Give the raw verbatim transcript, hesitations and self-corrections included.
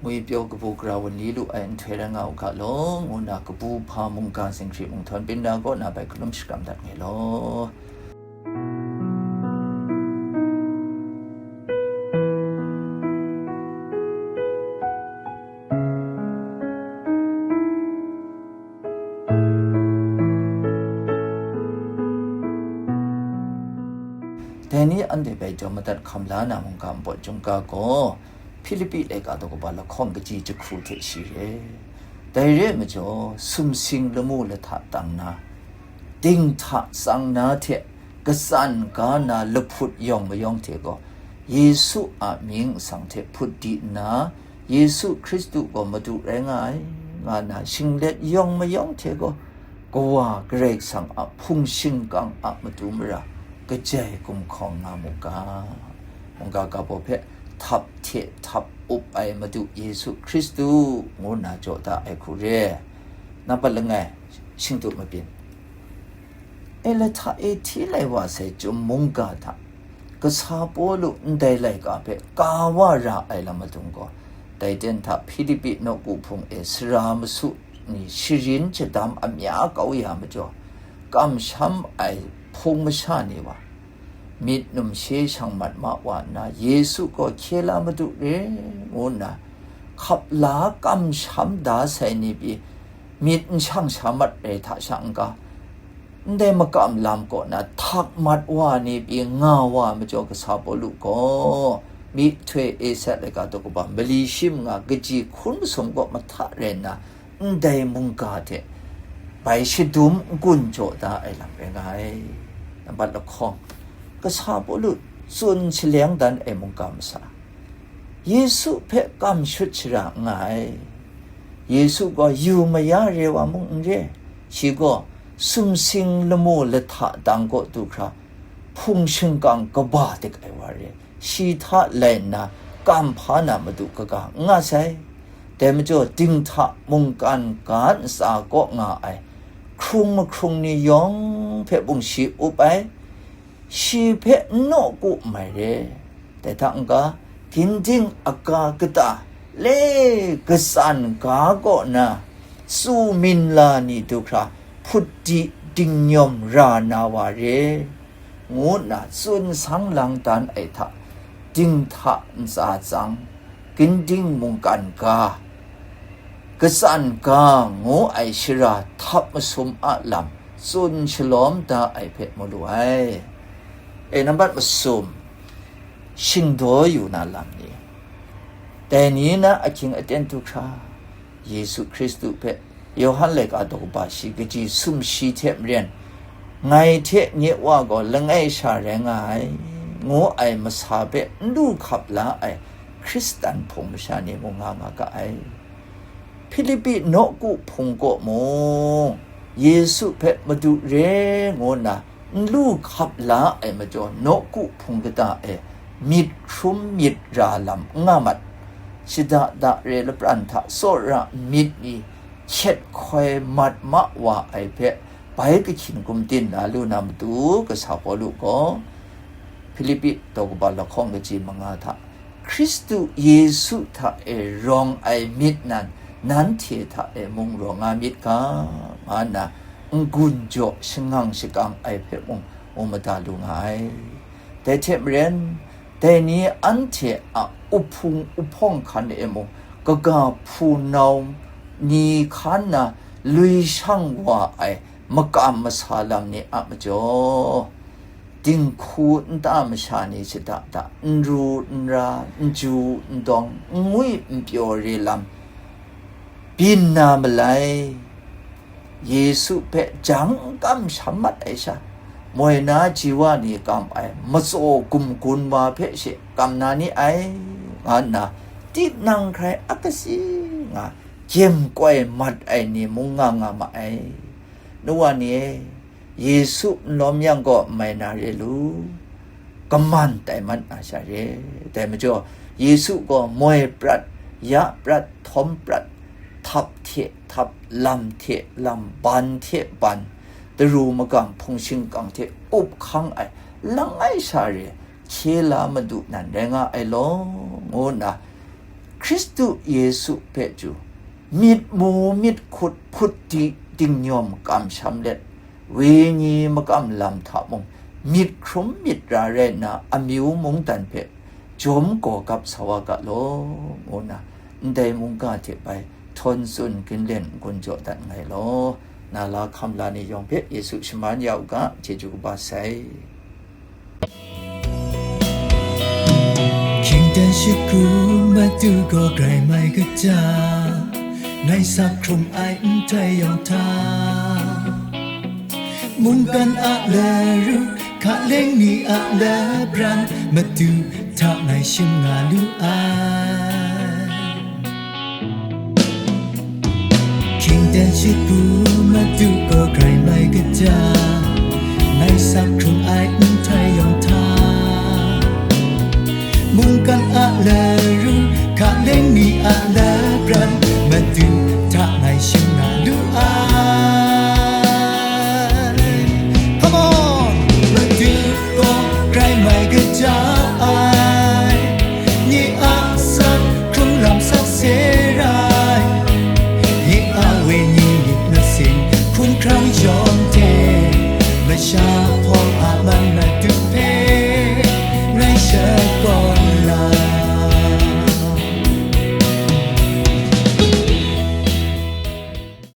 ngwi pyaw kabu gara wunli lu ai nhtoi rai nga u ga law, ngu nna kabu hpa mungga zinghkri munghtawn byin na kaw na bai hkalum shakram dat ngai law. Dai ni anhte bai jawm madat hkam la na mungga npawt chyum ga gaw, Hpilipi laika daw kaba lahkawng kaji jahku hte shi re. Dai re ai majaw, sumsing lamu lahta tang na, dinghta tsang na hte katsan ga na lahput yawng mayawng hte gaw, Yesu a mying nsang hte hput di nna, Yesu Hkristu gaw Madu rai nga ai, nga na shinglet yawng mayawng hte gaw, Kawa Karai Kasang a hpung shingkang a matu mara kajai gumhkawng nga mu ga. Mungga ga baw hpe htap hte htap up ai Madu Yesu Hkristu ngu nna jaw da ai hku re. Nampat langai, shingtup mabyin. E lahta e hti lai wa sai chyum mungga hta, kasa Pawlu ndai laika hpe ka wa ra ai lam madung gaw, dai ten hta Hpilipi nawku hpung e sara masu ni sharin shadam amya kau ya majaw, kamsham ai hpung masha ni wa, myit numshe shang mat ma wa nna, Yesu gaw hkye la Madu re, ngu nna, hkap la kamsham da sai ni pyi, myit n shang sha mat re hta sha n-ga, ndai makam lam kaw na htak mat wa ni pyi nga wa majaw, kasa Pawlu gaw myihtoi Eset laika daw kaba mali shi manga kaji hkun masum kaw mahta rai nna, ndai mungga hte bai shadum n-gun jaw da ai lam rai nga ai. Nambat lahkawng, kasa Pawlu tsun shaleng dan ai mungga masa, Yesu hpe kam shut shara nga ai. Yesu gaw yu maya re wa mung n re, shi gaw sumsing lamu lahta dang kaw du hkra, hpung shingkang kaba dik ai wa re, shi hta lai nna kam hpa na madu kaga n nga sai. Dai majaw, dinghta mungkan ga ntsa kaw nga ai hkrung mahkrung ni yawng hpe bungshi up ai, shi hpe n nawku mai re. Dai hta n-ga, ginding aga kata le katsan ga kaw na tsu minla ni du hkra hput di dingnyawm ra na wa re, ngu nna tsun sang lang dan ai hta, dinghta ntsa tsang, ginding mungkan ga, katsan ga ngu ai shara htap masum a lam tsun shalawm da ai hpe mu lu ai. E, nambat masum, shingdaw yu na lam ni, dai ni na ahkying aten du hkra, Yesu Hkristu hpe Yawhan laika daw kaba shi kaji sumshi hte maren, ngai hte nye Wa gaw langai sha rai nga ai, ngu ai masa hpe n lu hkap la ai Hkristan hpung masha ni mung nga nga ga ai. Hpilipi nawku hpung kaw mung, Yesu hpe Madu re ngu nna n lu hkap la ai majaw, nawku hpung kata e myit hkrum myit ra lam n nga mat. Shada da re lapran hta tsawra myit ni hkyet hkoi mat ma wa ai hpe, bai kahkyin gumdin la lu na matu, kasa Pawlu gaw Hpilipi daw kaba lahkawng kaji manga hta, Hkristu Yesu hta e rawng ai myit nan, nanhte hta e mung rawng nga myit ga, nga nna n-gun jaw shangang shakang ai hpe mung mu mada lu nga ai. Dai hte maren, dai ni anhte a uhpung uhpawng hkan e mung, kaga hpunau ni hkan na lui shang wa ai makam masa lam ni a majaw, dinghku nta masha ni shada da, n ru n ra, n ju n dawng, n ngwi n pyaw re lam byin na malai. Yesu hpe jang n kamsham mat ai sha, moi na ji wa ni kam ai matsaw gumgun wa hpe she kam na ni ai, nga nna, tinang hkrai a kasi nga gyem koi mat ai ni mung nga nga ma ai. Nu wa ni e, Yesu n lawm yang gaw n mai na re lu, kaman tai mat na sha re. Dai majaw, Yesu gaw moi prat, ya prat, htawm prat, htap hte htap, lam hte lam, ban hte ban, daru magang hpung shingkang hte up hkang ai langai sha re, hkye la Madu nan rai nga ai law, ngu nna, Hkristu Yesu hpe chyu, myit mu myit hkut hput di dingnyawm kamsham let, wenyi makam lam hta mung myit hkrum myit ra rai nna, amyu mungdan hpe jawm gaw gap sa wa ga law, ngu nna ndai mungga hte bai htawn tsun ginlen n-gun jaw dat nngai law. Na la hkam la ni yawng hpe Yesu shaman ya u ga, chyeju kaba sai. Hkyingdan shikru madu gaw grai mai kaja, ngai sak hkrung ai nhtoi yawng hta, mungkan a laru, hkaleng ni a labran, madu hta ngai shim nga lu ai. Hkyingdan shikru madu gaw grai mai kaja, ngai sak hkrung ai nhtoi yawng hta, mungkan a laru,